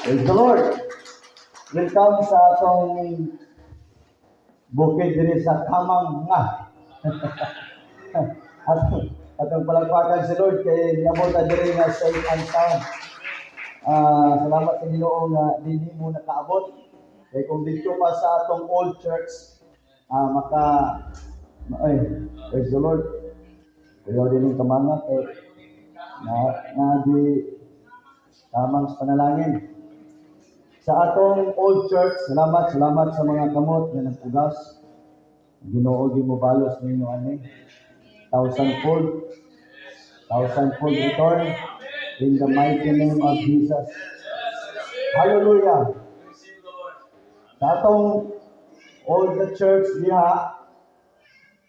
Praise the Lord. Welcome sa atong bukid diri sa Kamang nga. Atong palakpakan si Lord kay niabot ta diri nga safe and sound. Salamat sa Ginoo nga dinhi mo nakaabot. Kay kung didto pa sa atong old church, maka ay, praise the Lord. Kuyaw din yung Kamanga kay na nagi tamang sa panalangin. Sa atong old church, salamat, salamat sa mga kamot nga nagpugas. Ginoo gyud mo balos ninyo ani. Thousandfold, thousandfold return in the mighty name of Jesus. Hallelujah. Sa atong old church diha,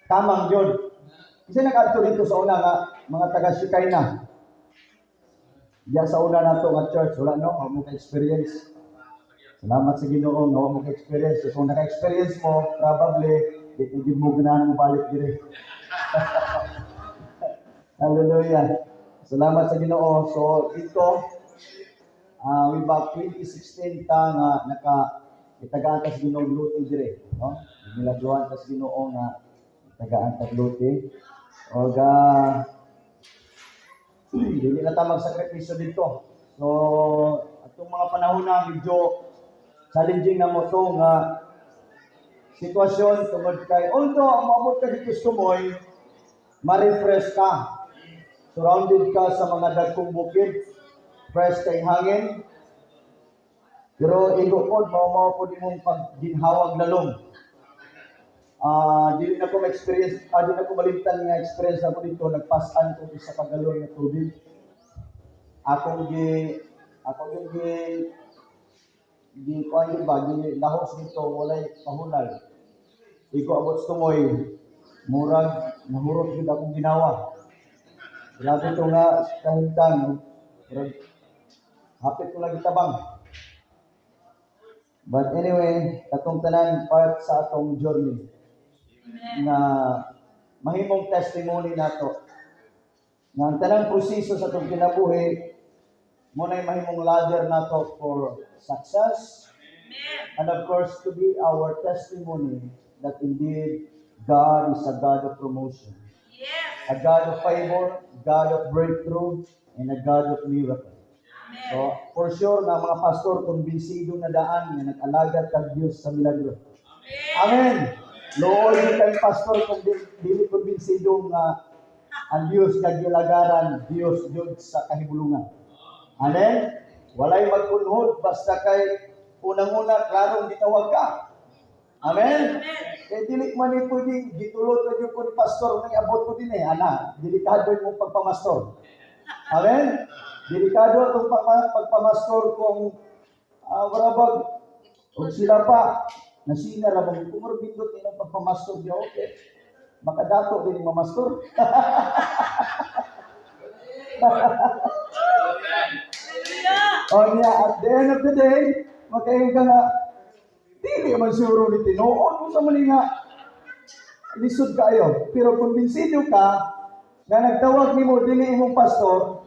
Kamang yun. Kasi nag-adto dito sa una nga mga taga Shekinah. Diya sa una nato nga church, wala no, wa mo ka-experience. Salamat sa Ginoo nga wa mo ka-experience. Kung naka-experience mo, probably di di mo ganahan mo balik diri. Hallelujah. Salamat sa Ginoo. So dito way back 2016 ta nga naka itagaan ta sa Ginoo luti dire, no? Milagruhan ta sa Ginoo nga itagaan ta luti. Og dili na ta magsakripisyo dito. So atong mga panahon na medyo challenging na mo to nga sitwasyon tungod kay although maabot ka dito sa Tumoy, ma-refresh ka. Surrounded ka sa mga dagkong bukid, fresh kay hangin. Pero igo pod mao mao pod imong pagginhawag lalom. Dili na ko ma-experience, dili na ko malimtan nga experience ako dito, nagpasan ko isa ka galon nga tubig. Akong gi gi kuan gyud ba, gi lahos dito, walay pahulay. Igo abot sa Tumoy, murag nahurot gyud akong ginawa. Grabe to nga kahimtang, murag hapit ko lang itabang. But anyway, katong tanan part sa atong journey nga mahimong testimony nato nga ang tanang proseso sa atong kinabuhi mo na mahimong ladder nato for success and of course to be our testimony that indeed God is a God of promotion, a God of favor, God of breakthrough, and a God of miracle. So, for sure nga mga pastor, kumbinsido na daan nga nag-alagad kag Dios sa milagro. Amen. Luoy ni kay pastor kung dili kumbinsido nga ang Dios nga gilagaran, Dios jud sa kahibulungan. Amen. Walay magkunhod basta kay unang-una klarong gitawag ka. Amen. Kay dili man ni pwedeng gitulod na jud ko ni pastor nang abot ko din eh. Ana, delikado yung pagpamastor. Amen. Delikado itong pagpamastor kung warabag og sila pa nasina ra bang kung murag pindot ilang pagpamastor di okay. Makadato din yung mamastor. Hallelujah! O niya, at the end of the day, makaingon ka nga, dili man siguro ni tinuod mo sa mali nga, lisod kayo. Pero kumbinsido ka, nga nagtawag nimo dili imong pastor,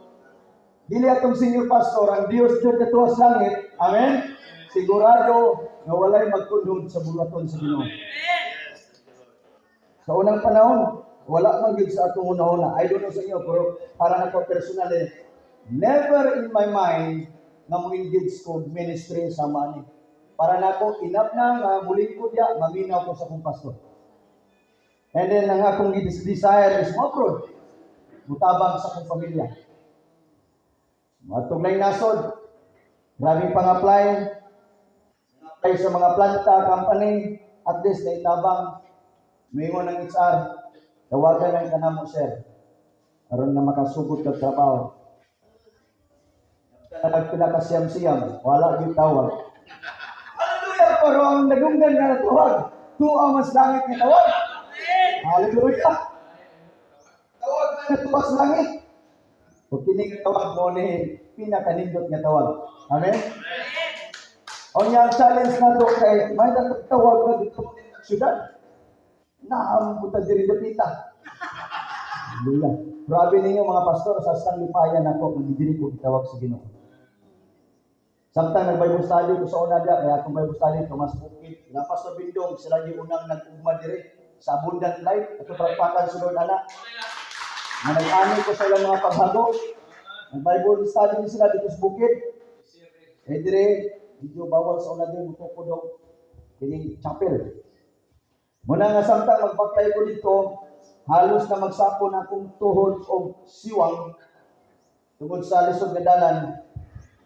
dili atong senior pastor, ang Dios Diyos na sa langit, amen? Sigurado nga walay magtunod sa buluhaton sa Ginoo. Sa unang panahon, wala man gyud sa atong una-una. I don't know sa inyo, pero para nako personal eh, never in my mind nga mo engage ko ministry sa mani. Para nako enough na nga mulingkod ya, maminaw ko sa akong pastor. And then ang akong desire is mo abroad. Mutabang sa akong pamilya. Matong laing nasod, grabe pang-apply, apply sa mga planta, company, at least na itabang. Mingon ng HR, tawagan ng kanamo, sir. Aron nga makasugod kag trabaho. Nagpila ka siyam-siyam, wala gyud tawag. Hallelujah! Pero ang nadunggan nga natawag, tuwa mas langit nga tawag. Hallelujah! Tawag na natuwa sa langit. Kung kini nga tawag mo ni pinakanindot nga tawag. Amen? O niya, ang challenge na to kay may tawag na dito sa syudad. Naambuta diri dapita. Hallelujah. Grabe ninyo mga pastor, sa sanglipayan ako, magdiri ko gitawag sa Ginoo. Samtang nag-Bible study ko sa una diya, kaya atong Bible study, Tomas Bukid, sila Pastor Bindong, sila yung unang nag-ugma dire sa Abundant Life, ato palakpakan si Lord ana. Na nag-ani ko sa ilang mga paghago. Nag-Bible study ni sila dito sa Bukid. Eh dire, medyo bawal sa una din, mutukod og kining chapel. Muna nga samtang magbaklay ko dito, halos na magsako na akong tuhod og siwang tungod sa lisod nga dalan.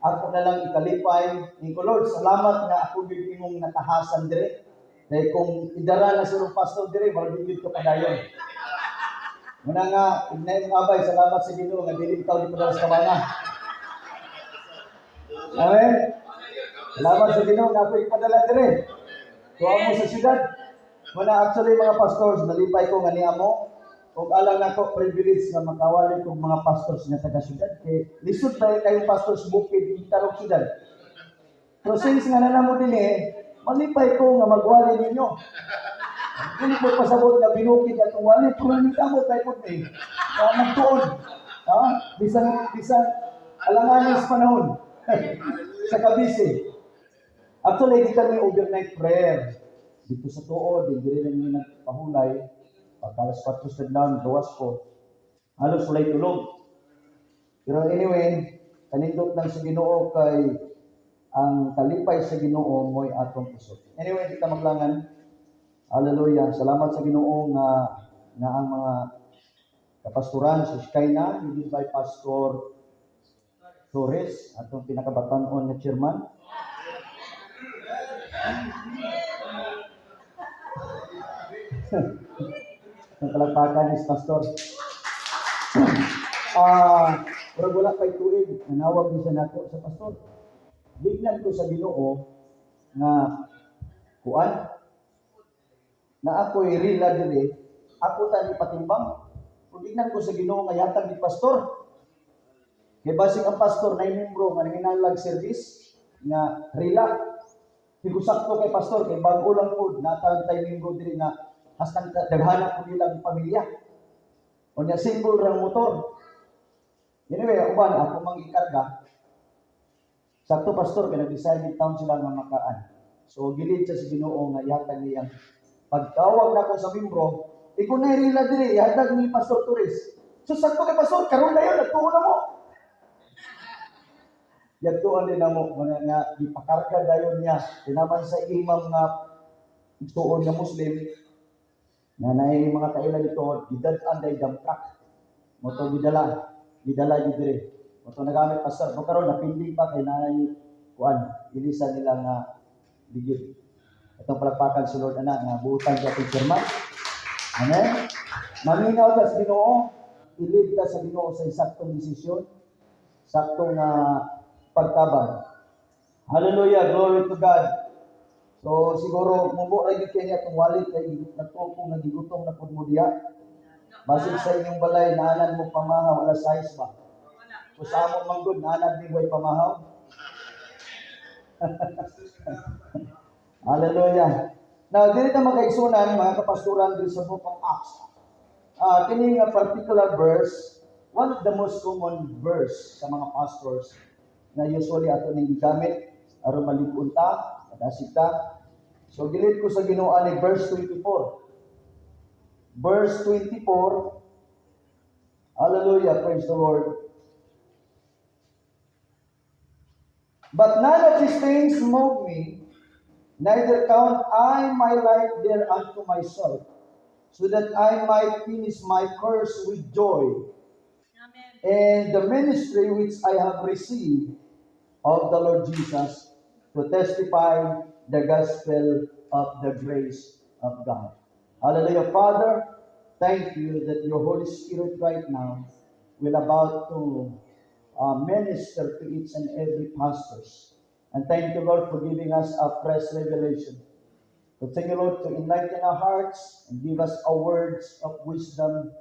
Ako na lang ikalipay ni ko, "Lord, salamat nga ako gyud imong natahasan dire." Kay kung idara na sa pastor dire, murag di gyud ko padayon. Muna nga, ignay abay, salamat sa Ginoo nga dili ikaw di padala sa kabana. Amen. Salamat sa Ginoo nga ako ipadala dire. Tuwa mo sa syudad. Muna actually, mga pastors, nalipay ko nga niamo ug alang nako privilege nga makawali kog mga pastors nga taga syudad kay lisod pa kayong pastors bukid tarong syudad. Pero since nga naa mo dinhi, malipay ko nga magwali ninyo. Dili mo pasabot nga binukid atong wali, pero ni kamo kay pud ni. Nga magtuon. Ha? Bisan bisan alanganin sa panahon sa kabisi. Actually, di kami overnight prayer. Dito sa tuod, hindi rin namin nagpahulay. Pagka alas 4 sa adlaw, gawas ko. Halos walay tulog. Pero anyway, kanindot lang sa Ginoo kay ang kalipay sa Ginoo mo'y atong kusog. Anyway, di ta maglangan. Hallelujah. Salamat sa Ginoo nga nga ang mga kapastoran sa Skyna, leaded by Pastor Torres, atong pinakabatanon nga chairman. Ang palakpakan is Pastor. Ah, murag wala pa'y tuig, nanawag ni siya nako sa pastor. Lignan ko sa Ginoo nga kuan na ako'y rila diri, ako ta ni patimbang. Kung lignan ko sa Ginoo nga yatag ni pastor. Kay basig ang pastor na membro nga nanginahanglag service nga rila. Tigusakto kay pastor kay bag-o lang pud natag tay membro diri nga hastang daghana pud nilang pamilya. Unya single rang motor. Anyway, uban ako mang ikarga. Sakto, pastor, kay nag-decide in town sila nga makaan. So gilid siya sa Ginoo nga yatag niyang pagtawag nako sa membro, ikaw na rila diri, ihatag ni Pastor Torres. So sakto kay pastor, karon na yun, nagtuo na mo. Yadtuan din namo nga nga gipakarga dayon niya. Tinaman sa imam nga igsuon nga Muslim nga naay mga kaila dito, gidad-an day dump truck. Mo to gidala, gidala gyud diri. Mo to nagamit pastor mo karon napindi pa kay naay kuan ilisan nila nga ligid. Atong palakpakan si Lord ana nga buutan sa atong chairman. Amen. Maminaw ta sa Ginoo, ilid ta sa Ginoo sa saktong desisyon, saktong nga pagtabang. Hallelujah, glory to God. So siguro mubo ra gyud kay niya atong wali kay nagtuo ko nga gigutom na pud mo diya. Basig sa inyong balay naanan mo pamahaw alas 6 ba? Kung sa amo man gud naanan mi way pamahaw. Hallelujah. Now, dili ta makaigsunan, mga kapastoran, diri sa Book of Acts. Kini nga particular verse, one of the most common verse sa mga pastors nga usually ato ning gigamit aron malig-on ta, madasig ta. So gilid ko sa Ginoo ani verse 24. Verse 24. Hallelujah, praise the Lord. "But none of these things move me, neither count I my life dear unto myself, so that I might finish my course with joy Amen. And the ministry which I have received of the Lord Jesus to testify the gospel of the grace of God." Hallelujah. Father, thank you that your Holy Spirit right now will about to minister to each and every pastors. And thank you, Lord, for giving us a fresh revelation. Continue, Lord, to enlighten our hearts and give us a words of wisdom.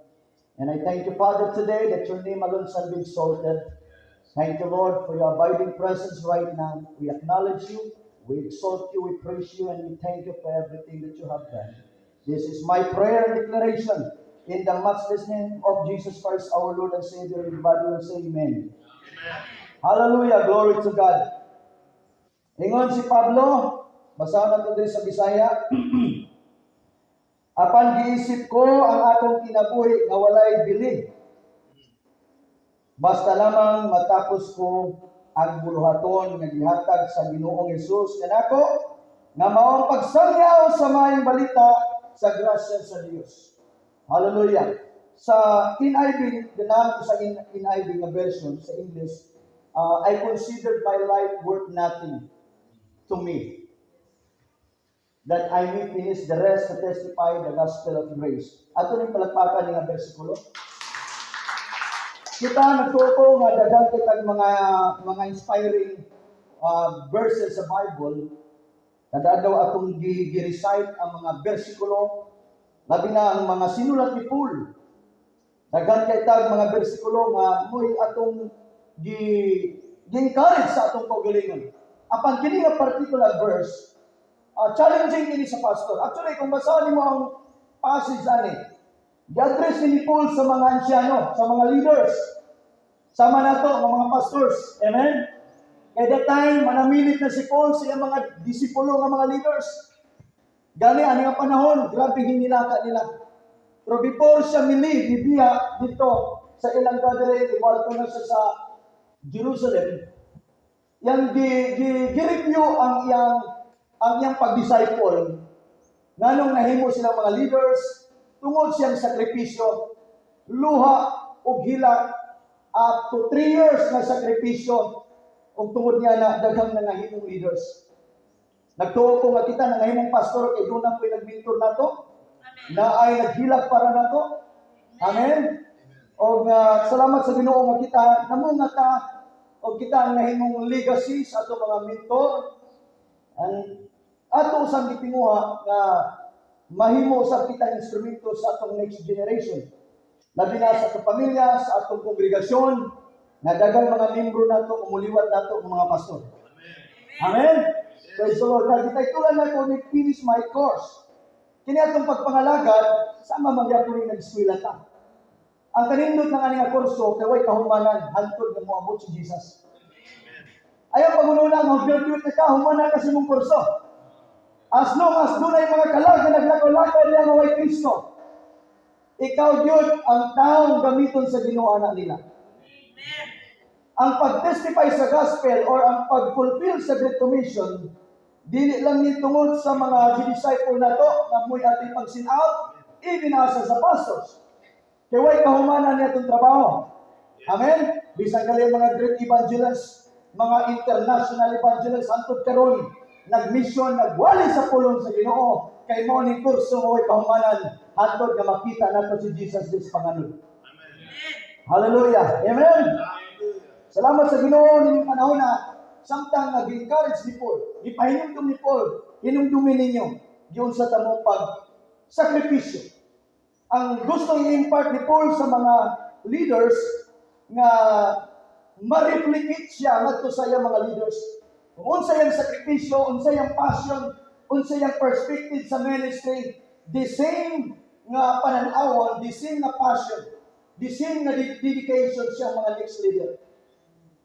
And I thank you, Father, today that your name alone shall be exalted. Thank you, Lord, for your abiding presence right now. We acknowledge you, we exalt you, we praise you, and we thank you for everything that you have done. This is my prayer and declaration in the matchless name of Jesus Christ, our Lord and Savior. Everybody will say amen. Hallelujah. Glory to God. Ingon si Pablo, basahan nato diri sa Bisaya. "Apan giisip ko ang akong kinabuhi nga walay bili. Basta lamang matapos ko ang buluhaton nga gihatag sa Ginoong Hesus kanako nga mao ang pagsangyaw sa maayong balita sa grasya sa Dios." Hallelujah. Sa NIV, ganahan ko sa NIV nga version sa English, "I considered my life worth nothing to me, that I may finish the race to testify the gospel of grace." Ato ning palakpakan nga bersikulo. Kita nagtuo nga daghan kitang mga inspiring verses sa Bible. Kada adlaw atong gi-recite ang mga bersikulo, labi na ang mga sinulat ni Paul. Daghan kay tag mga bersikulo nga mo'y atong gi gi-encourage sa atong kaugalingon. Apan kini nga particular verse, challenging kini sa pastor. Actually, kung basahan nimo ang passage ani, gi-address ni Paul sa mga ansyano, sa mga leaders. Sama nato ang mga pastors. Amen? Kay that time, manamilit na si Paul sa iyang mga disipulo nga mga leaders. Gani, ani nga panahon, grabe hinilaka nila. Pero before siya mili, bibiya dito sa ilang gathering, iwalto na siya sa Jerusalem, yang gi-review ang iyang pag-disciple, nganong nahimo silang mga leaders tungod siyang sakripisyo, luha ug hilak, up to 3 years nga sakripisyo, ug tungod niya na daghang nangahimong leaders. Nagtuo ko nga kita nangahimong pastor kay duna po'y nagmentor nato na ay naghilak para nato. Amen. Og salamat sa Ginoo nga kita namunga ta og kita ang nahimong legacy sa ato mga mentor. Ang ato usang gitinguha nga mahimo usab kita instrumento sa atong next generation. Labi na sa atong pamilya, sa atong kongregasyon, nga daghang mga membro nato, umuliwat nato ng mga pastor. Amen. Praise the Lord. Kaya gitaytulan nako ni "Finish My Course." Kini atong pagpangalagad, sama man gyapon ni nag-eskwela ta. Ang kanindot ng ani nga kurso kay way kahumanan hantod nga moabot si Jesus. Ayaw pag-ununa nga graduate na ka, human na ka sa imong kurso. As long as dunay mga kalag nga naglakaw-lakaw diya nga way Kristo, ikaw gyud ang taong gamiton sa Ginoo ana nila. Ang pag-testify sa gospel or ang pag-fulfill sa Great Commission, dili lang ni tungod sa mga disciple nato nga mo'y ating pag-send out, even asa sa pastors. Kay way kahumanan niya itong trabaho. Amen? Bisan gali mga great evangelists, mga international evangelists, hantod karon nagmission, nagwali sa pulong sa Ginoo, kay mao ni kurso nga way kahumanan, hantod nga makita nato si Jesus this panganod. Hallelujah. Amen. Salamat sa Ginoo nining panahon na samtang nag-encourage ni Paul, gipahinumdum ni Paul, hinumdumin ninyo giunsa ta mo pag sakripisyo. Ang gusto i-impart ni Paul sa mga leaders nga ma-replicate siya ngadto sa iyang mga leaders. Kung unsa iyang sakripisyo, unsa iyang passion, unsa iyang perspective sa ministry, the same nga pananawon, the same nga passion, the same nga dedication siya mga next leader.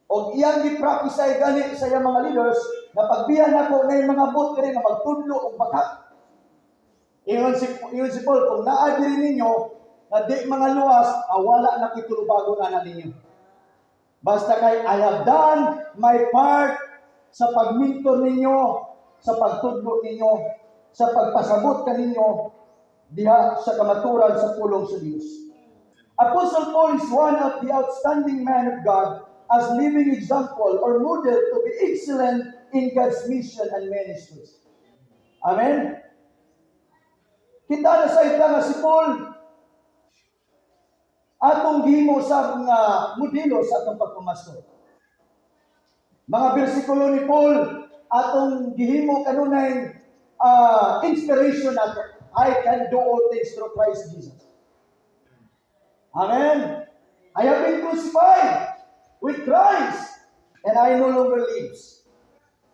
Og iyang gi-prophesy gani sa iyang mga leaders na pagbiya nako na mga bot diri nga magtudlo og bakak. Ingon si Paul, kung naa diri ninyo na di mga luwas, wala na kitulubagon ana ninyo. Basta kay I have done my part sa pagmentor ninyo, sa pagtudlo ninyo, sa pagpasabot kaninyo diha sa kamaturan sa pulong sa Dios. Apostle Paul is one of the outstanding men of God as living example or model to be excellent in God's mission and ministries. Amen? Kita na sa ita nga si Paul atong gihimo sa mga modelo sa atong pagpamastor. Mga bersikulo ni Paul atong gihimo kanunay inspiration nato. "I can do all things through Christ Jesus." Amen. "I have been crucified with Christ, and I no longer lives.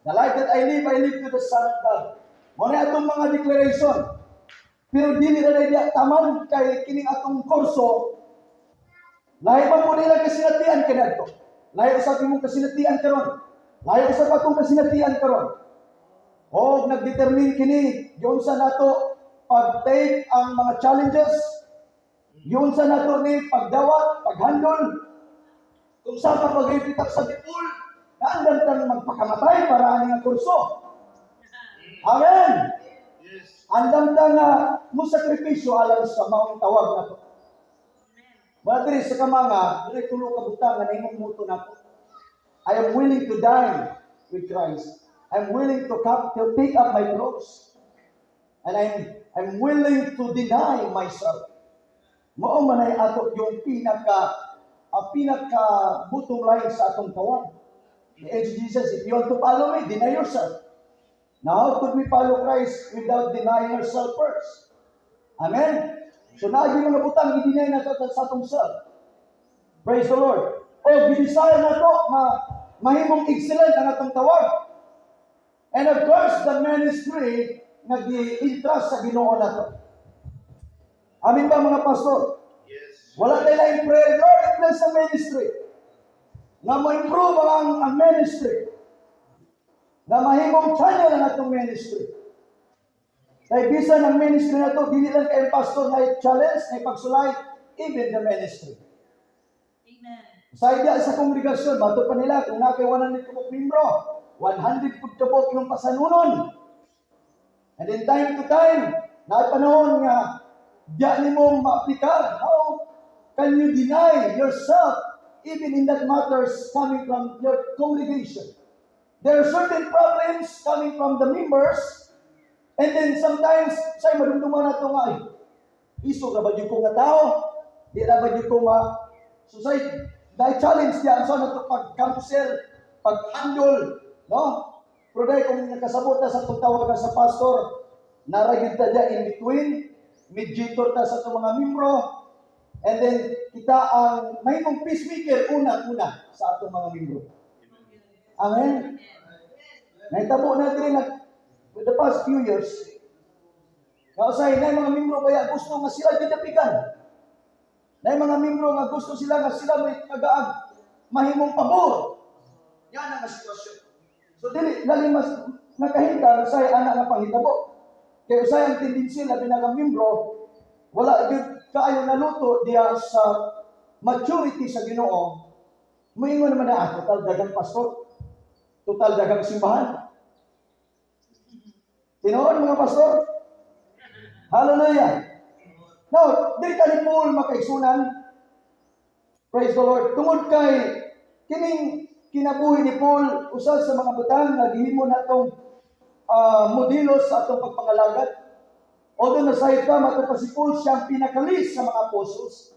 The life that I live to the Son of God." Mao na atong mga declaration. Pero dili na diya taman kay kining atong kurso, lahi pa po nila kasinatian kaniadto. Lahi usab imong kasinatian karon. Layo sa atong kasinatian karon. O nagdetermine kini giunsa nato pag-take ang mga challenges, giunsa nato ni pagdawat, paghandle. Kung sa pag sa dipul, naandam tang magpakamatay para ani nga kurso. Amen. Yes. Andam ta nga mo sakripisyo alang sa maong tawag nato. Mga diri sa kamanga, diri tulo ka butang nga nahimong motto nako. I am willing to die with Christ. I'm willing to take up my cross. And I'm willing to deny myself. Mao man ay ato yung pinaka bottom line sa atong tawag. And Jesus, "If you want to follow me, deny yourself." Now, how could we follow Christ without denying ourselves first? Amen? So, naa yung mga butang, i-deny nato sa atong self. Praise the Lord. O, gi-desire nato na mahimong excellent ang atong tawag. And of course, the ministry nag-entrust sa Ginoo nato. Amen ba, mga pastor? Yes. Wala tayo laing prayer, "Lord, bless ang ministry." Nga mo-improve ang ministry. Nga mahimong channel ang atong ministry. Kay bisan ang ministry nato, dili lang kay pastor na challenge, na pagsulay, even the ministry. Amen. Sa idea sa kongregasyon, bato pa nila, kung naa kay 100 kabuk membro, 100 pud kabuk yung pasanunon. And in time to time, na panahon nga, diya nimo maaplikar. How can you deny yourself even in that matters coming from your congregation? There are certain problems coming from the members, and then sometimes, say, madumduman nato nga, "Ay, iso ra ba jud ko nga tao? Di ra ba jud ko ma." So say, dahil challenge diyan, so nato pag-counsel, pag-handle, no? Pero dahil kung nakasabot na sa atong tawagan sa pastor, naa ra gyud ta diya in between, mediator ta sa atong mga membro, and then kita ang mahimong peacemaker una-una sa atong mga membro. Amen? Nahitabo na diri na with the past few years, Kausay, na mga membro kaya gusto nga sila gidapikan. Na mga membro nga gusto sila nga sila may tagaag mahimong pabor. Yan ang sitwasyon. So dili dali mas nakahita usay ana nga panghitabo. Kay usay ang tendency, labi na nga membro, wala gyud kaayo naluto diya sa maturity sa Ginoo. Moingon naman na, "Ah, total dagang pastor. Total dagang simbahan." Tinuod, mga pastor? Hallelujah. Now, dili ka ni Paul, mga kaigsunan. Praise the Lord. Tungod kay kining kinabuhi ni Paul, usa sa mga butang nga gihimo natong modelo sa atong pagpangalagad. Although nasayod ka, mato pa si Paul siyang pinaka-least sa mga apostles.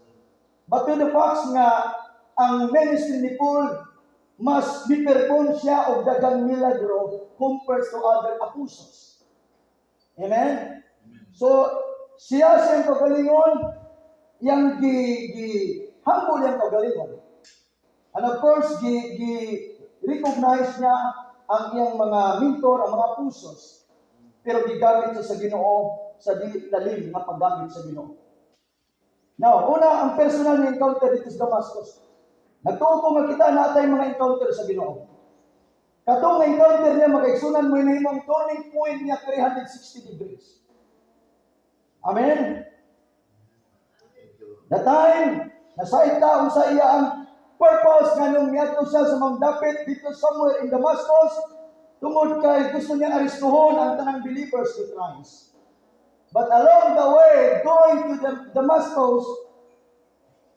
But to the facts nga ang ministry ni Paul, mas mi-perform siya og daghang milagro compared to other apostles. Amen? So, siya siyang kagalingon, yang gi humble yang kagalingon. And of course, gi recognize niya ang iyang mga mentor, ang mga apostles. Pero gigamit siya sa Ginoo sa dili lalim nga paggamit sa Ginoo. Now, una, ang personal na encounter dito sa Damascus. Nagtuo ko nga kita naa tay mga encounter sa Ginoo. Katong encounter niya, mga kaigsunan, mo ang turning point niya 360 degrees. Amen? The time, nasayod ta unsa iya ang purpose nganong miadto siya sa mga dapit dito somewhere in Damascus, tungod kay gusto niya arestuhon ang tanang believers with Christ. But along the way, going to the Damascus,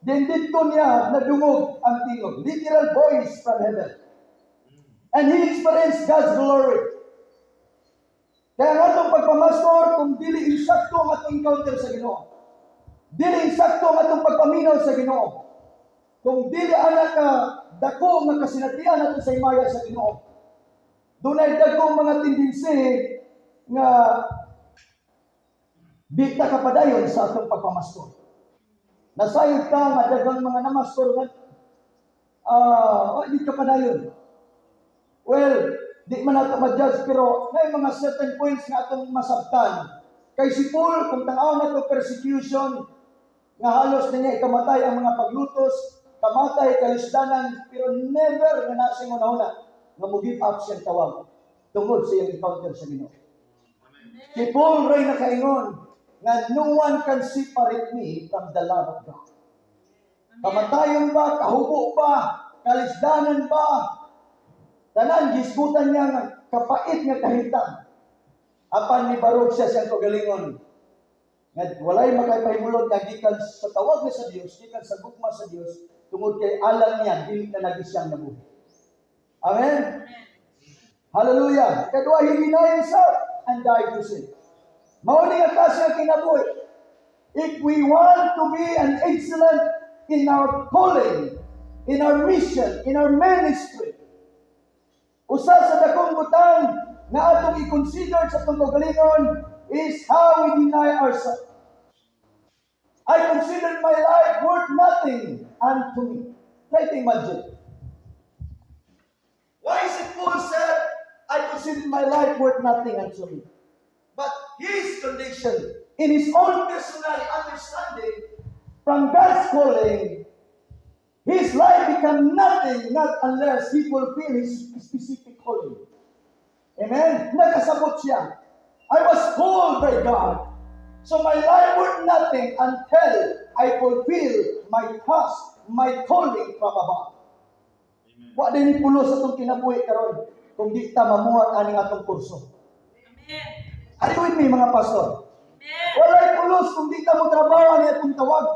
then dito niya nadungog ang tingog. Literal voice from heaven. And he experienced God's glory. Kaya nga itong pagpamastor, kung dili insakto ang atong encounter sa Ginoo, dili insakto ang atong pagpaminaw sa Ginoo, kung dili ana ka dako nga kasinatian nato sa himaya sa Ginoo, dunay dagkong mga tendency nga di ta kapadayon sa atong pagpamastor. Nasayod ta nga daghang mga namastor nga di kapadayon. Well, di man nato ma-judge, pero may mga certain points nga atong masabtan. Kay si Paul, kung tanaw nato persecution, nga halos na niya ikamatay ang mga paglutos, kamatay, kalisdanan, pero never nga nasing una-una. nga mo give up siyang tawag tungod sa iyang encounter sa Ginoo. Si Paul ray nakaingon nga no one can separate me from the love of God. Kamatayon ba, kahubo ba, kalisdanan ba, tanan gisgutan niya nga kapait nga kahimtang. Apan nibarog siya siyang kaugalingon nga walay makapahimulot nga gikan sa tawag niya sa Dios, gikan sa gugma sa Dios, tungod kay alang niya dili na lagi siyang nabuhi. Amen. Hallelujah. Kadua, he denied himself and died to sin. Mao ni nga klase ang kinabuhi. If we want to be an excellent in our calling, in our mission, in our ministry, usa sa dakong butang nga atong i-consider sa atong kaugalingon is how we deny ourselves. "I consider my life worth nothing unto me." Try to imagine. Why is it Paul said, "I consider my life worth nothing unto me"? But his condition, in his own personal understanding, from God's calling, his life become nothing not unless he fulfill his specific calling. Amen? Nakasabot siya. I was called by God. So my life worth nothing until I fulfill my task, my calling from above. Wa din ni pulos sa atong kinabuhi karon kung di ta mamuhat aning atong kurso. Amen. Are you with me, mga pastor? Amen. Walay pulos kung di ta mo trabaho ani atong tawag.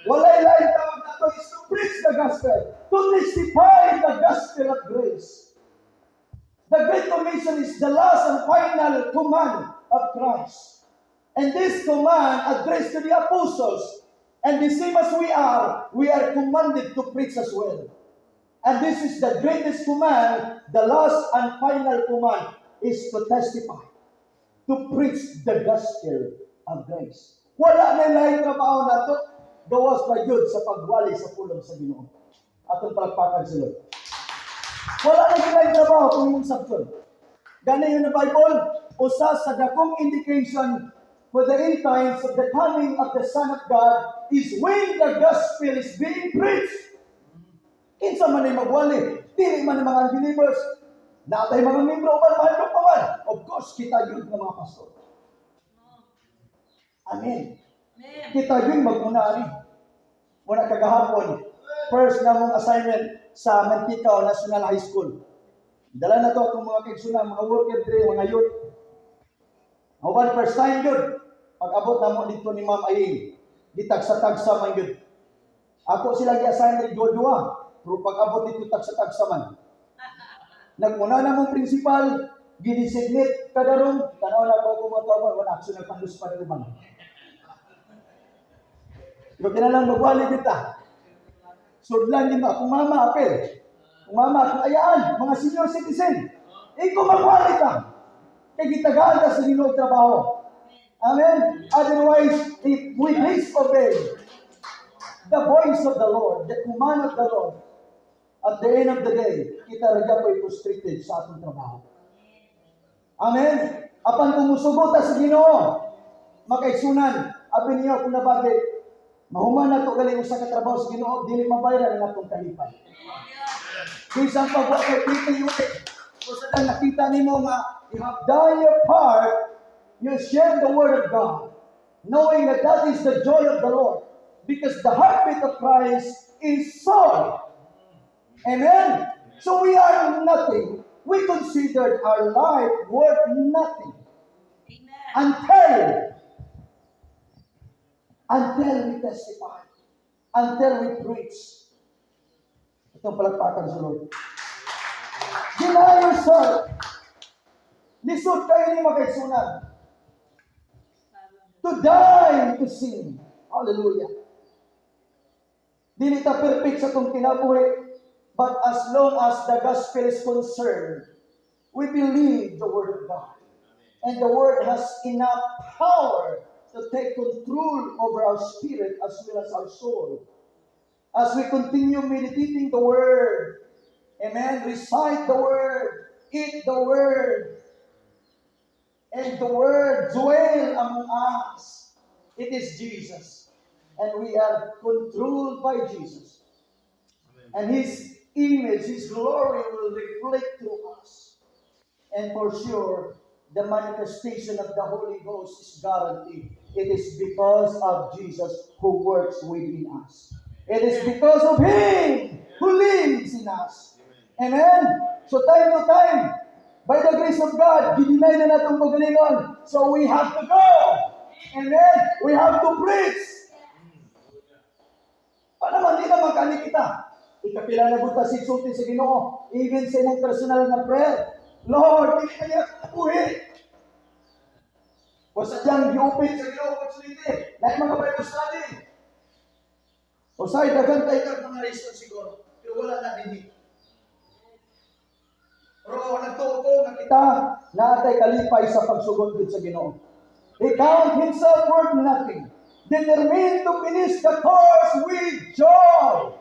Walay lain tawag nato is to preach the gospel, to testify the gospel of grace. The Great Commission is the last and final command of Christ. And this command addressed to the apostles, and the same as we are commanded to preach as well. And this is the greatest command, the last and final command is to testify, to preach the gospel of grace. Wala na laing trabaho nato, gawas pa gyud sa pagwali sa pulong sa Ginoo. Atong palakpakan si Lord. Wala na sila trabaho kung imong sabton. Gani yun na Bible, usa sa dakong indication for the end times of the coming of the Son of God is when the gospel is being preached. Kinsa man ay magwali, dili man ang mga unbelievers, natay mga membro uban mahadlok pa man. Of course, kita yun ng mga pastor. Amen. Amen. Kita yun magmuna ani. Muna kagahapon, first na mong assignment sa Manticao National High School. Dala na to atong mga kaigsunan, mga worker diri, mga youth. Uban first time yun. Pag abot na mo dito ni Ma'am Aying, gitagsa-tagsa man yun. Ako sila gi-assign diri duwa-duwa. Pero pag abot dito, tagsa-tagsa man. Nagmuna na mong principal, gidesignate kada room, tanaw na ko kung mga tao, wala action nagpandus pa ni uban. Pero kinalang magwali kita. Sudlan din ba? Kung mama, apel. Kung mama, kung ayaan, mga senior citizen. Ikaw magwali ka. Kay gitagaan ka sa Ginoo trabaho. Amen? Otherwise, if we disobey the voice of the Lord, the command of the Lord, at the end of the day, kita ra gyud frustrated sa atong trabaho. Amen? Apan kung musugot ta sa Ginoo, makaigsunan, abi niyo kung nabati, mahuman na to galing usa ka trabaho sa Ginoo, dili mabayaran ang atong kalipay. Bisan pa wa kay PTUT, kung sa nakita nimo nga you have done your part, you share the word of God, knowing that that is the joy of the Lord, because the heartbeat of Christ is soul. Amen? So we are nothing. We considered our life worth nothing Amen. until we testify, until we preach. Itong palakpakan sa Lord. Deny yourself. Lisod kayo ni makaigsunan. To die to sin. Hallelujah. Dili ta perfect sa atong kinabuhi, but as long as the gospel is concerned, we believe the word of God. And the word has enough power to take control over our spirit as well as our soul. As we continue meditating the word, amen, recite the word, eat the word, and the word dwell among us. It is Jesus. And we are controlled by Jesus. And His image, His glory will reflect through us. And for sure, the manifestation of the Holy Ghost is guaranteed. It is because of Jesus who works within us. It is because of Him who lives in us. Amen? So time to time, by the grace of God, gi-deny na natong kaugalingon. So we have to go. Amen? We have to preach. Paano man, di naman kani kita. Ikapila na buta si sulti sa Ginoo. Even sa imong personal na prayer. Lord, dili kaya kabuhi. O sadyang gi-open sa Ginoo opportunity. Like mga Bible study. O say daghan kay kag mga reason siguro. Pero wala na dinhi. Pero nagtuo ko nga kita naatay kalipay sa pagsugod gud sa Ginoo. He count himself worth nothing. Determined to finish the course with joy.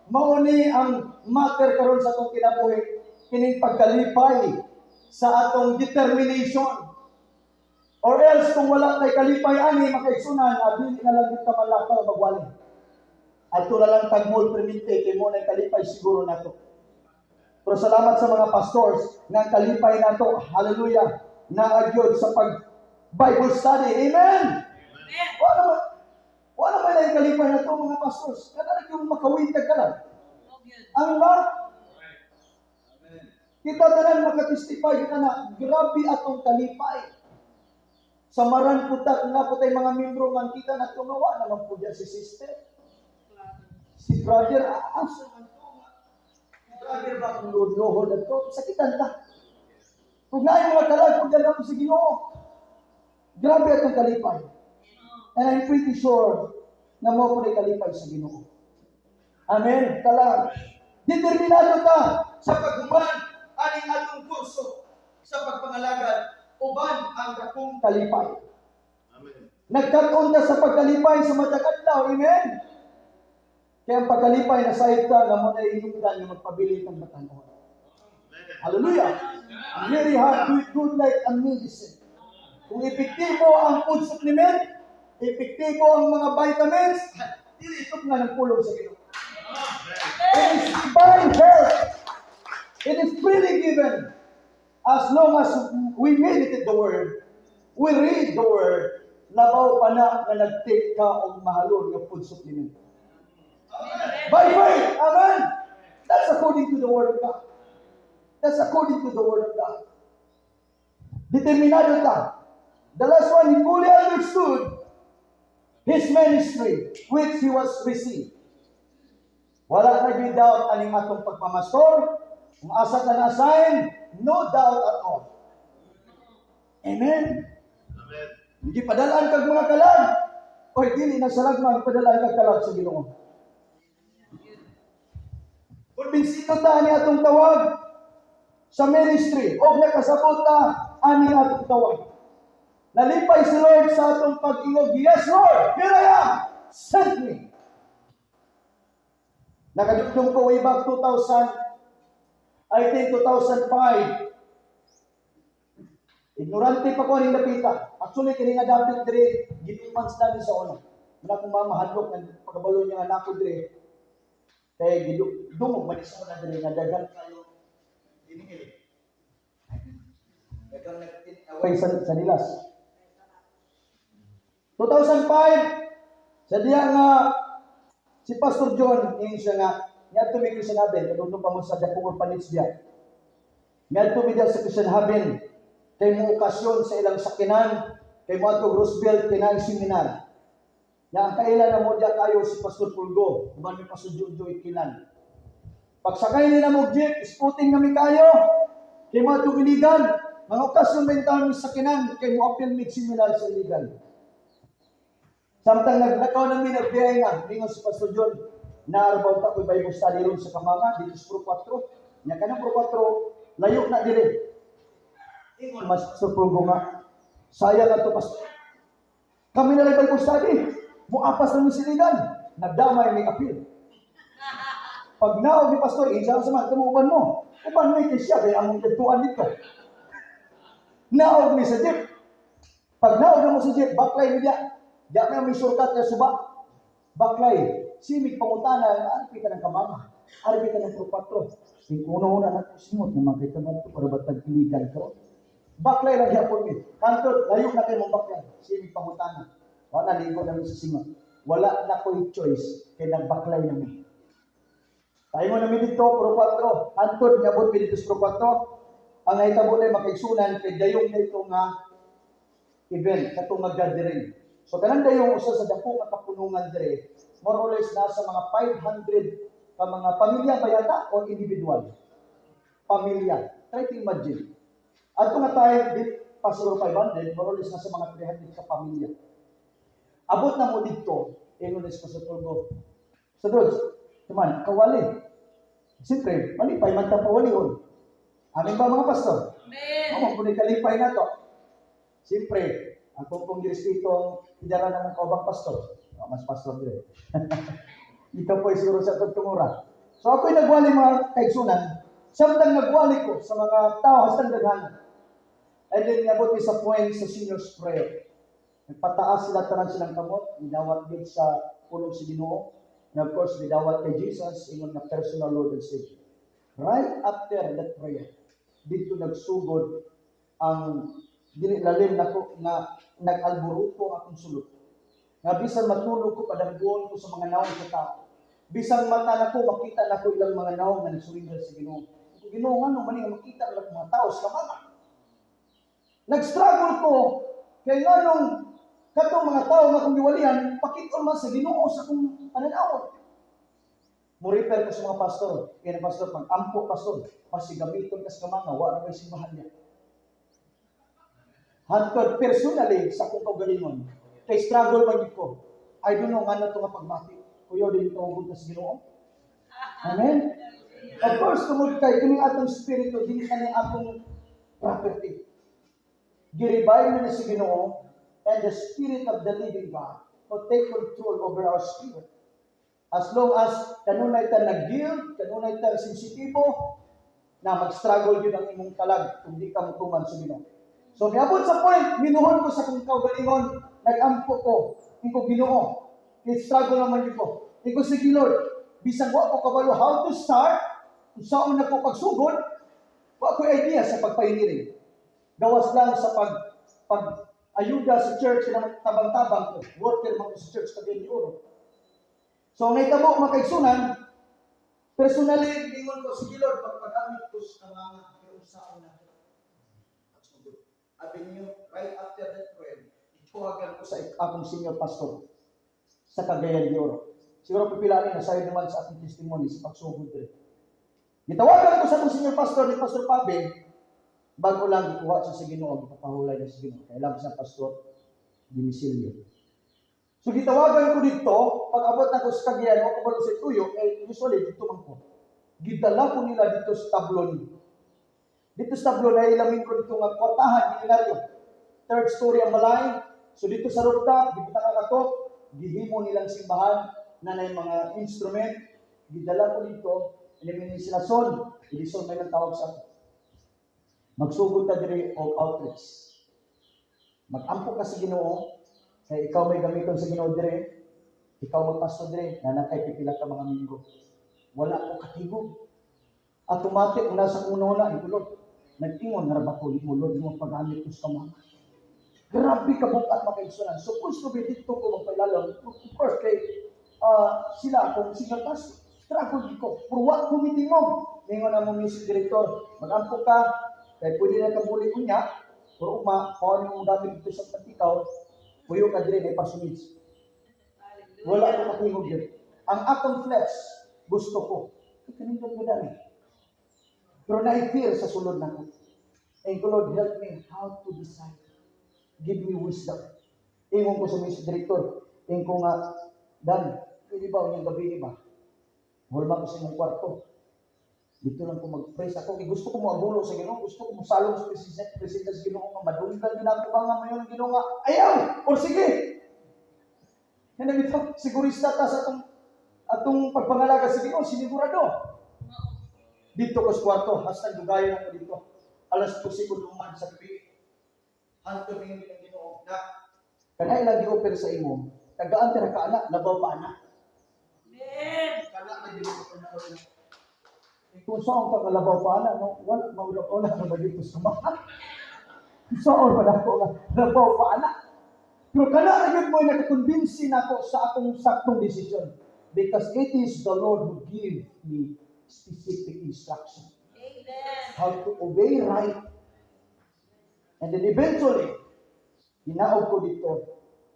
Mao ni ang matter karon sa atong kinabuhi, kining pagkalipay sa atong determination. Or else kung wala tay kalipay ani, mga kaigsuonan, dili na lang kita malakaw magwali. Adto na lang tag mall permente kay mo na kalipay siguro nato. Pero salamat sa mga pastors nga ang kalipay nato, hallelujah, naa gyud sa pag Bible study. Amen. Amen. Wala man na kalipay nato, mga pastors. Kada yung makawintag ka lang. Oh, good. Ang ba? Kita tanan makatestify kita na grabe atong kalipay. Samaran po ta na po tay mga membro man kita na tumawa naman po diyan si sister. Si brother, asa man to nga? Si brother ba kung luhod to? Sakitan ta. Kung naay mga kalag po diyan ako sa Ginoo. Grabe atong kalipay. And I'm pretty sure na mo po kalipay sa Ginoo. Amen. Kalag. Determinado ta sa paghuman aning atong kurso sa pagpangalagad uban ang dakong kalipay. Amen. Nagkat-on ta sa pagkalipay sa matag adlaw. Amen. Kaya ang pagkalipay na sayop ta nga mo na hinungdan nga magpabilin ng batan-on. Hallelujah. Ang merry heart do it good like a medicine. Kung epektibo ang food supplement, epektibo ang mga vitamins, dili ito nga ng pulong sa Ginoo. It is divine health. It is freely given. As long as we meditate the Word, we read the Word, labaw pa na nga nag-take ka og mahalon nga food supplement. By faith, amen. That's according to the Word of God. That's according to the Word of God. Determinado ta. The last one, he fully understood his ministry, which he was received. Wala na gyud doubt aning atong pagpamastor. Kung asa ka na-assign, no doubt at all. Amen. Amen. Hindi padalaan kag mga kalag. Oy, dili na sa lagman, padalaan kag kalag sa Ginoo. Kumbinsido ta ani atong tawag sa ministry o nakasabot ta ani atong tawag. Nalipay si Lord sa atong pag-ingog, "Yes, Lord, here I am, send me." Nakadugdong ko way back 2000, I think 2005. Ignorante pa ko aning dapita. Actually, kini nga dapit dire, ginuman sa nami sa una. Muna akong mama hadlok nga pagkabalo niya nga nako dire. Kay dungog man sa una dire nga daghan kayo dinhi. Daghang nagtinaway sa nilas. 2005, sa diya nga si Pastor John ingon siya nga niadto mi Christian Haven, kadugtong pa mo sa Dakong Orphanage diya. Niadto mi diya sa Christian Haven kay mo okasyon sa ilang sakinan kay mo adto Roosevelt kay naay seminar. Ya ang kaila na mo diya kayo si Pastor Pulgo, uban mi Pastor Jojo Ikilan. Pagsakay ni na mo jeep, sputing nami kayo. Kay mo adto Iligan, mga okasyon ba yung sa sakinan kay mo apil mig seminar sa Iligan. Samtang naglakaw namin, nagbiyahe na, mingon si Pastor John, naarabaw ta ko'y Bible study ron sa Kamanga, dito sa Pro 4. Nya kanang Pro 4, layo na dire. Ingon mas sa Pulgo nga, sayang ato, Pastor. Kami na lang Bible study. Muapas na mi sa Iligan. Nagdamay may apil. Pag naog ni Pastor, insa sa man, kamo uban mo. Uban may kay siya, kaya among dagtuan dito. Naog mi sa jeep. Pag naog na mo sa jeep, baklay mi diya. Diya may shortcut na suba. Baklay. Simig pangutana, ano kita ng Kamanga. Ari kita ng Pro 4. Yung una-una na ko singot naman kay tamad to para batag piligan ko. Baklay lang gyapon mi. Hantod layo na kay mong baklay. Sige pangutana. Wala ligo na mi sa singot. Wala na ko'y choice kay nagbaklay na mi. Tayo mo namin dito, Pro 4. Hantod niabot mi dito sa Pro 4. Ang nahitabo na makaigsunan kay dayong na ito nga event, katong nga gathering. So kanang dayong usa sa dako nga kapunungan dire, more or less nasa mga 500 ka mga pamilya ba yata o individual? Pamilya. Try to imagine. Ato nga tayo, di pa siguro 500, more or less nasa mga 300 ka pamilya. Abot na mo dito, ingon is Pastor Tulgo. Sa Dodge, naman, kawali. Siyempre, malipay man ta pawalihon. Amin ba, mga pastor? Amen. Mao man kalipay na to. Siyempre, ang kong girespeto ang idara ng kaubang pastor. Oh, mas pastor dire. Ikaw po siguro sa pagtungura. So ako'y nagwali, mga kaigsunan. Samtang nagwali ko sa mga tao hastang daghan. And then niabot mi sa point sa senior's prayer. Nagpataas sila tanan silang kamot, gidawat gid sa pulong si Ginoo. And of course, gidawat kay Jesus, ingon nga personal Lord and Savior. Right after that prayer, dito nagsugod ang dili lalim nako nga nag-alboruto ang akong sulod. Nga bisan matulog ko, padanggoon ko sa mga nawong sa tao. Bisan mata nako, makita nako ilang mga nawong nga nagsurrender sa Ginoo. Kung Ginoo, ngano man nga makita lang mga tao sa mga. Nag-struggle ko kay nganong katong mga tao nga akong giwalihan pakit-on man sa Ginoo sa akong pananawon. Mo-refer ko sa mga pastor. Kaya na pastor, pag ampo pastor, pasi gamiton ka sa mga wa ra may simbahan niya. Hantod personally sa akong kaugalingon, kay struggle man gyud ko. I don't know ngano to nga pagmati. Kuya din tawag sa Ginoo. Amen. Of course, tungod kay kining atong spirito dili kani atong property. Gi-revive na ni si Ginoo and the spirit of the living God to take control over our spirit. As long as kanunay ta nag-yield, kanunay ta sensitibo, na mag-struggle yun ang imong kalag kung di ka mutuman sa Ginoo. So miabot sa point, minuhon ko sa kong kaugalingon, nag-ampo ko, ko Ginoo. I-struggle naman yun ko. Iko sige Lord, bisan wa ko kabalo how to start, kung saan na ko pagsugod, wa ko idea sa pag-pioneering. Gawas lang sa pag pag ayuda sa church na tabang-tabang ko, worker man ko sa church Cagayan de Oro. So nahitabo, mga kaigsunan, personally, ingon ko, sige Lord, pagpagamit ko sa mga pero sa una. Pagsugod. Avenue, right after that prayer, ituwagan ko sa akong senior pastor sa Cagayan de Oro. Siguro pipila ni nasayod naman sa akong testimony sa pagsugod diri. Gitawagan ko sa akong senior pastor ni Pastor Pabe, bago lang gikuha siya sa Ginoo, gipapahulay na sa Ginoo. Kaya lang sa Pastor Dimisilio. So gitawagan ko dito, pag abot na ko sa Cagayan, ako kabalo sa tuyo, eh usually dito man ko. Gidala ko nila dito sa Tablon. Dito sa Tablon ay ilamin ko dito nga kwartahan, milyonaryo. Third story ang balay. So dito sa rooftop, gibutang ang katok, gihimo nilang simbahan na nay mga instrument. Gidala ko dito, ilamin sila son, Edison may tawag sa ako. Magsugod ta diri og outreach. Magampo ka sa Ginoo, kay ikaw may gamiton sa Ginoo dire, ikaw magpasto dire, na kay pipila ka mga minggo. Wala ko katigog. Automatic na sa uno na ikulod. Nag-ingon na ba ko mo Lord mo paggamit ko sa mga. Grabe ka bukat, mga kaigsunan. Supposed to be dito ko magpailalom. Of course, kay sila akong senior pastor. Struggle di ko. Pero wa ko mitingog. Ningon na mo music director, magampo ka, kay pwede na kabuli unya, pero uma, kung ano mo gamit dito sa patikaw, puyo ka dire na parsonage. Wala ko katingog yun. Ang akong flesh, gusto ko. Kay kanindot mo dali. Pero na-fear sa sulod nako. And Lord, help me how to decide. Give me wisdom. Ingon ko sa music director, ingon ko nga, "Dan, pwede ba unyang gabi ba? Hulma ko sa imong kwarto. Dito lang ko mag-praise ako. Kay gusto ko mo agulo sa Ginoo, gusto ko mo salong sa presensya sa Ginoo nga madunggan din ako ba nga mayon ang Ginoo nga ayaw or sige." Yan ang ito, sigurista ta sa atong atong pagpangalaga sa Ginoo, sinigurado. Dito ko sa kwarto, hasta dugayan ako dito. Alas 12 ko duman sa gabi. Hantod ninyo ng Ginoo na kanay lang gi-offer sa imo, tagaan tira ka ana, labaw pa ana. Amen. Kana na Ginoo ko na. Kung saan ka kalabaw pa ana, no, wala, wala, wala na ba dito sa mga? Saan pa ako nga, labaw pa ana? Pero kana ra gyud mo nakakumbinsi nako sa akong saktong desisyon. Because it is the Lord who give me specific instruction Amen. how to obey right. And then eventually, ginaog ko dito,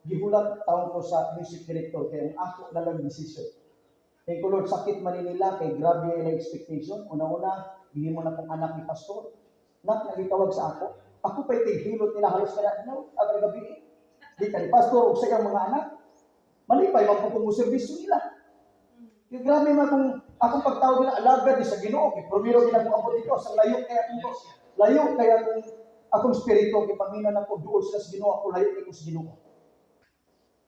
gihulat taon ko sa music director, kaya ang ako na lang decision. Kay ko, "Lord, sakit man ni nila, kay grabe yung expectation. Una-una, gihimo na kong anak ni pastor. Nak, nagitawag sa ako. Ako pa'y tighilot nila halos kada no, agad gabi. Di ka ni pastor, og sa iyang mga anak. Malipay, man po kung mo serbisyo nila. Kaya grabe man kung akong pagtawag nila alagad di sa Ginoo, kay primero gid ako abot dito sa layo kaya akong layo kaya akong akong spirito kay paminaw nako duol sila sa Ginoo, ako layo kay ko sa Ginoo.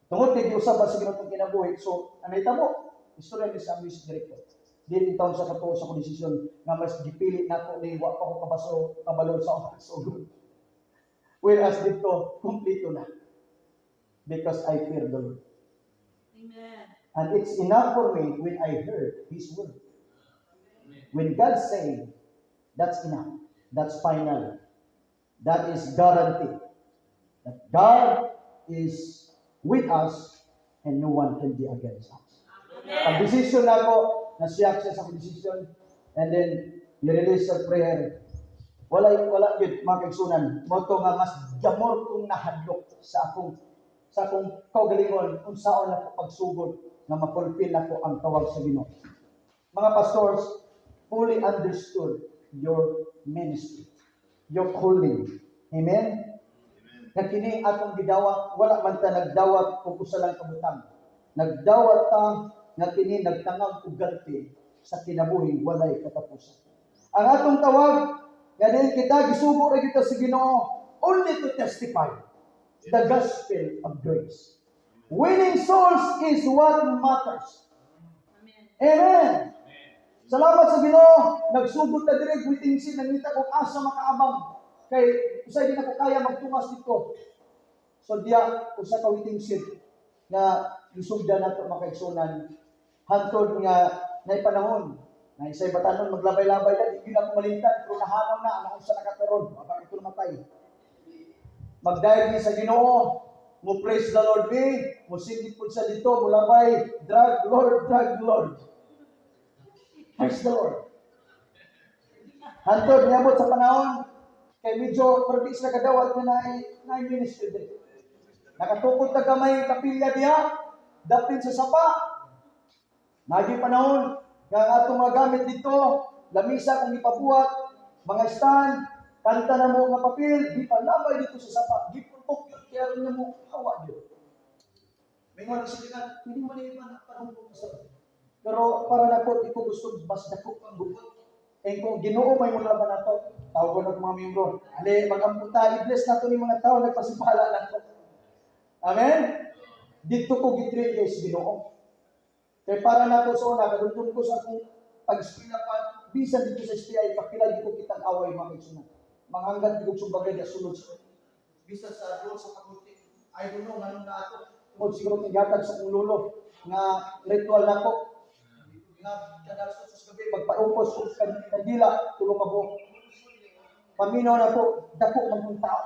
Tungod kay giusab ba sa Ginoo itong kinabuhi. So, ano mo? Istorya ni sa music director. Dili taon sa katuo sa akong desisyon nga mas gipili nako ni wa pa ko kabaso kabalo sa sugod. Whereas dito, kumpleto na. Because I fear the Lord. Amen. And it's enough for me when I heard His word. When God say, that's enough. That's final. That is guarantee that God is with us and no one can be against us. Ang decision nako, nasiyak siya sa akong decision, and then, ni-release sa prayer. Wala, wala yun, mga kaigsunan. Mao to nga mas damor kong nahadlok sa akong kaugalingon kung saan ako pagsugod nga ma-fulfill nako ang tawag sa Ginoo. Mga pastors, fully understood your ministry, your calling. Amen? Nga kini atong gidawat, wala man ta nagdawat og usa lang ka butang. Nagdawat ta nga kini nagtangag og ganti sa kinabuhi walay katapusan. Ang atong tawag nga diin kita gisugo ra kita sa Ginoo only to testify the gospel of grace. Winning souls is what matters. Amen. Amen. Salamat sa Ginoo, nagsugod ta diri waiting scene, nangita kog asa makaabang kay usay di na ko kaya magtungas dito. So diya usa ka waiting shed nga gisugdan nato, mga kaigsunan, hantod nga nay panahon na isay batanon maglabay-labay na di gyud ako malimtan, pero nahanaw na ang unsa nakakaron mabang ito namatay. Magdayeg ni sa Ginoo, mo praise the Lord be, mo singit pud sa dito, mo labay, drug Lord, drug Lord. Praise the Lord. Hantod niabot sa panahon kay medyo pero di sila kadawat nga naay ministry diri. Nakatukod ta gamay kapilya diha, dapin sa sapa. Nagi panahon nga ang atong mga gamit dito, lamisa kung ipabuhat, mga stand, kanta na mo nga papel, di pa labay dito sa sapa, gipuntok yun, kaya rin mo hawa yun. Mingon ang sige nga, hindi mo na iba na sa. Pero para nako, di ko gusto mas dako ang gupot. Eh kung Ginoo may mula ba nato, tawag ko mga miyembro. Ali, magampo ta, i-bless nato ni mga tao nagpasipala nato. Amen? Dito ko gitrain guys Ginoo. Kay para nato sa una, kadugtong ko sa akong pag-eskwela pa, bisan dito sa STI, kapila di ko kitang away, mga kaigsunan. Manganggat di ko sumbagay di sulod sa bisan sa doon sa faculty. I don't know nganong na ato. Tungod siguro kay sa akong lolo nga ritual nako nga kada sa gabi magpaupos og kandila tulo ka buok. Paminaw na po, dako man kong tao.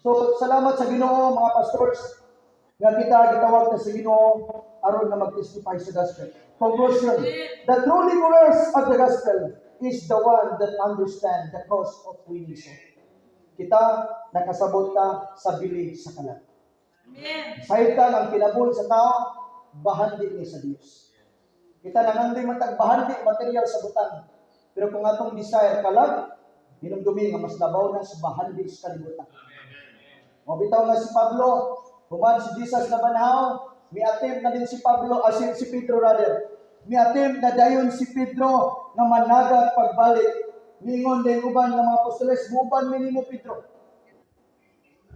So salamat sa Ginoo, mga pastors, nga kita gitawag ta sa Ginoo aron nga mag-testify sa gospel. Conclusion, the truly followers of the gospel is the one that understand the cost of winning soul. Kita nakasabot ta sa bili sa kalag. Amen. Saytan ang kinabuhi sa tao, bahandi ni sa Dios. Kita nangandoy man tag bahandi material sa butang. Pero kung atong desire kalag, hinumdumi nga mas labaw na sa bahandi sa kalibutan. Mo bitaw nga si Pablo, human si Jesus na banhaw, mi-attempt na din si Pablo, ah, si Pedro rather. Mi-attempt na dayon si Pedro nga managat pagbalik. Mingon din uban nga mga apostoles, "Muban mi nimo, Pedro."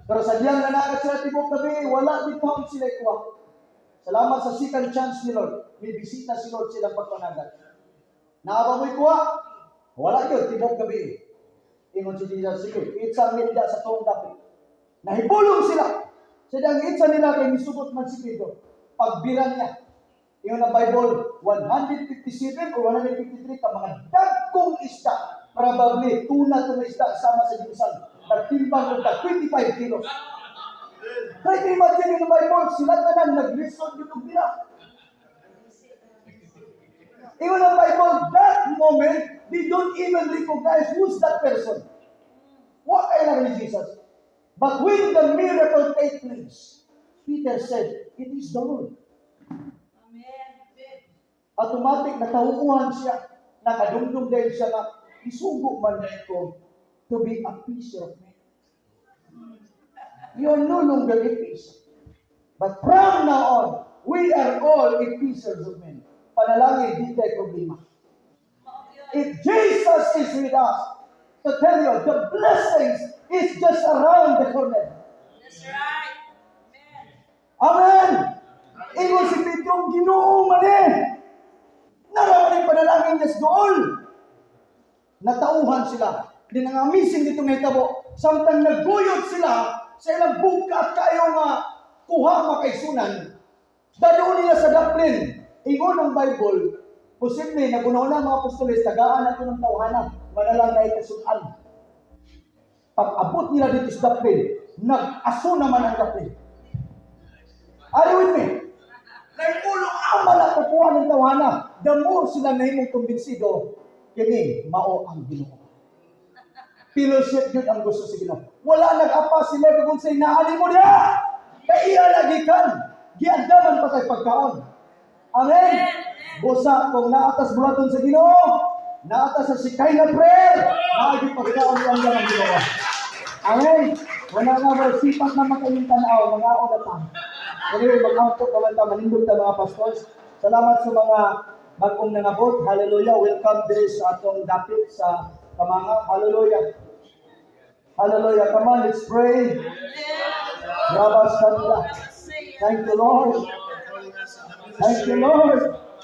Pero sa diyang nanagat sila tibok gabi, wala bitaw sila kuha. Salamat sa second chance ni Lord. May bisita si Lord silang pagpanagat. Naa ba mo'y kuha? Wala yun, tibok gabi. Ingon si Jesus, "Sige, itsa nila sa tuong dapit." Nahibulong sila. Sa dang itsa nila kay misugot man si Pedro. Pagbira niya. Ingon ang Bible, 157 or 153 ka mga dagkong isda. Probably tuna to nga isda sama sa ginsan. Nagtimbang og tag 25 kilos. Try to imagine in the Bible, sila tanan naglisod gyud og bila. Ingon ang Bible, that moment, they don't even recognize who's that person. Wa kay lang ni Jesus. But when the miracle take place, Peter said, "It is the Lord." Amen. Automatic, natauhan siya. Nakadumdum dahil siya nga, isugo man ko to be a fisher of men. You are no longer a fisher. But from now on, we are all a fishers of men. Panalangin, di tayo problema. Mao gyud. If Jesus is with us, to tell you, the blessings is just around the corner. That's right. Amen. Amen! Ingon si Pedro, "Ginoo man eh." Naraman yung panalangin niya sa dool. Natauhan sila. Di nang amazing dito nga hitabo. Samtang nagguyod sila sa ilang bug-at kayo nga kuha makaigsunan, dadoon nila sa daplin. Ingon ang Bible, posible na na mga apostoles, tagaan nato ng tawhana, manalang na ikasunan. Pag abot nila dito sa daplin, nag-aso naman ang daplin. Are you with me? Naimulong ama na kukuha ng tawhana. The more sila nahimong kumbinsido, kini mao ang Ginoo. Fellowship yun ang gusto sa Ginoo. Wala nag-apa sila kung say naali mo niya. Kay iya lagi kan. Giandaman pa tay pagkaon. Amen. Busa kung naatas bulaton sa Ginoo, naatas sa Shekinah prayer, naagi pagkaon ang ang Ginoo. Amen. Wala nga mo sipat na makayong tanaw, mga na ta. Anyway, mag-outro pa man ta, manindog ta, mga pastors. Salamat sa mga bagong nangabot. Hallelujah. Welcome diri sa atong dapit sa Kamanga. Hallelujah. Hallelujah. Come on, let's pray. Rabas Kanda. Thank you, Lord. For calling us in the Thank you, ministry. Lord.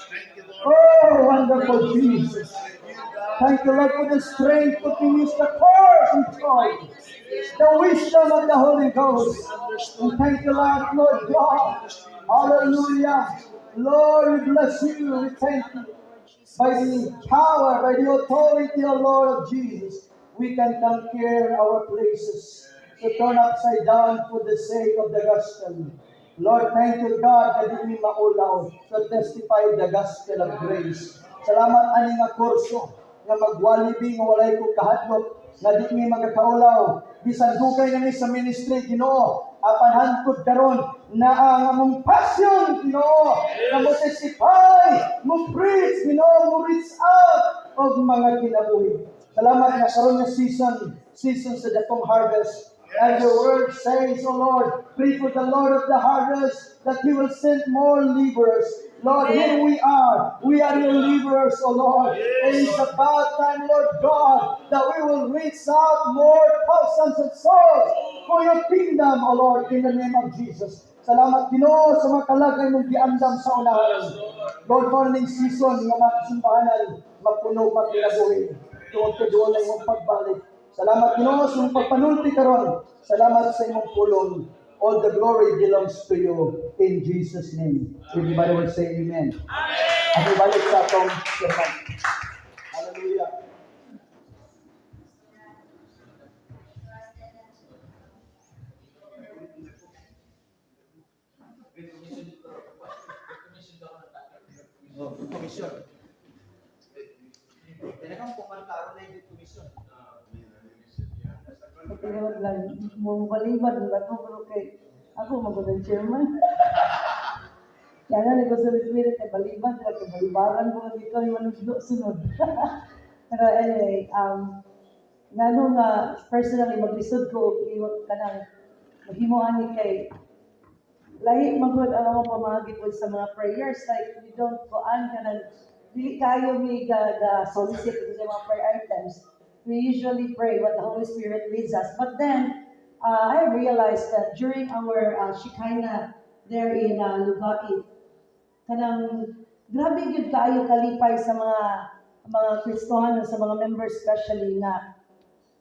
Thank you, Lord. Oh, wonderful Jesus. Thank you, Lord, for the strength to finish the course with joy. The wisdom of the Holy Ghost. And thank you, Lord, Lord God. Hallelujah. Lord, we bless you. We thank you. By the power, by the authority of Lord of Jesus, we can conquer our places to turn upside down for the sake of the gospel. Lord, thank you, God, na di mi maulaw to testify the gospel of grace. Salamat ani nga kurso nga magwalibi nga walay ko kahadlok nga di mi magakaulaw. Bisan dugay na mi sa ministry, Ginoo, apan hangtod karon naa ang among passion, Ginoo, nga mo testify, mo preach, Ginoo, mo reach out og mga kinabuhi. Salamat nga karon nga season, season sa dakong harvest. And your word says, O Lord, pray for the Lord of the harvest that He will send more laborers. Lord, here we are. We are your laborers, O Lord. It is about time, Lord God, that we will reach out more thousands of souls for your kingdom, O Lord, in the name of Jesus. Salamat, Ginoo, sa mga kalagay mong giandam sa unahan. Lord, morning season nga mga kasimbahanan, mapuno makinabuhi. Tuod kay duol na imong pagbalik. Salamat, Ginoo, sa imong pagpanulti karon. Salamat sa imong pulong. All the glory belongs to you in Jesus' name. Everybody will say amen. Amen. Ako balik sa atong sermon. Hallelujah. Oh, commission. Kaya kumanta na yung commission. Patihan lang, mo balibad na ako, pero kay ako magandang chairman. Kaya nga, ko sa Spirit, kay balibad na, kay balibaran ko nga ikaw yung manugdo sunod. Pero anyway, ngano nga, personally, maglisod ko, og kanang, maghimo ani kay, lahi magud ang among pamaagi pod sa mga prayers, like we don't go on kanang dili kayo mi ga solicit sa mga prayer items. We usually pray what the Holy Spirit leads us, but then I realized that during our Shekinah there in Lugait, kanang grabe gyud kaayo kalipay sa mga Kristohano, sa mga members especially, nga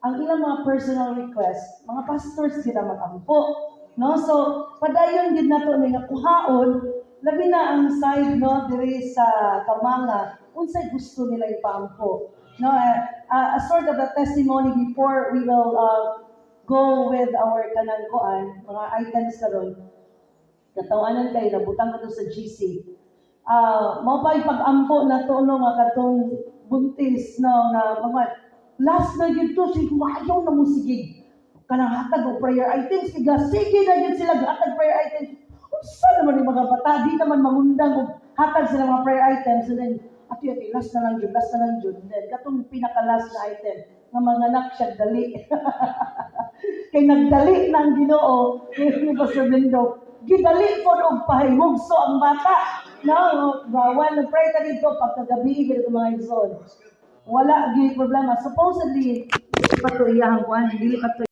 ang ilang mga personal request, mga pastors sila magampo. No? So, padayon gid nato ni nga kuhaon Labi na ang side, no, diri sa Kamanga, unsay gusto nila ipaampo. No, a sort of a testimony before we will go with our kanang kuan, mga items karon. Katawanan kay nabutang ko to sa GC. Ah, mao pa pag-ampo na to, no, nga katong buntis, no, nga mga last na gyud to, sige, ayaw na mo, sige kanang hatag og prayer items, sige, sige na gyud sila hatag prayer items. Unsa naman yung mga bata, di naman mangundang og hatag sila mga prayer items. And then ati ati, last na lang jud, last na lang jud. Then katong pinaka last na item nga manganak siya dali, kay nagdali na ang Ginoo ni Pastor Bindo, gidali po og pahimugso ang bata, no. Bawal nag-pray ta dito pagkagabi gid mga igsoon, wala gyud problema. Supposedly dili pa to iyahang kuan, dili pa to.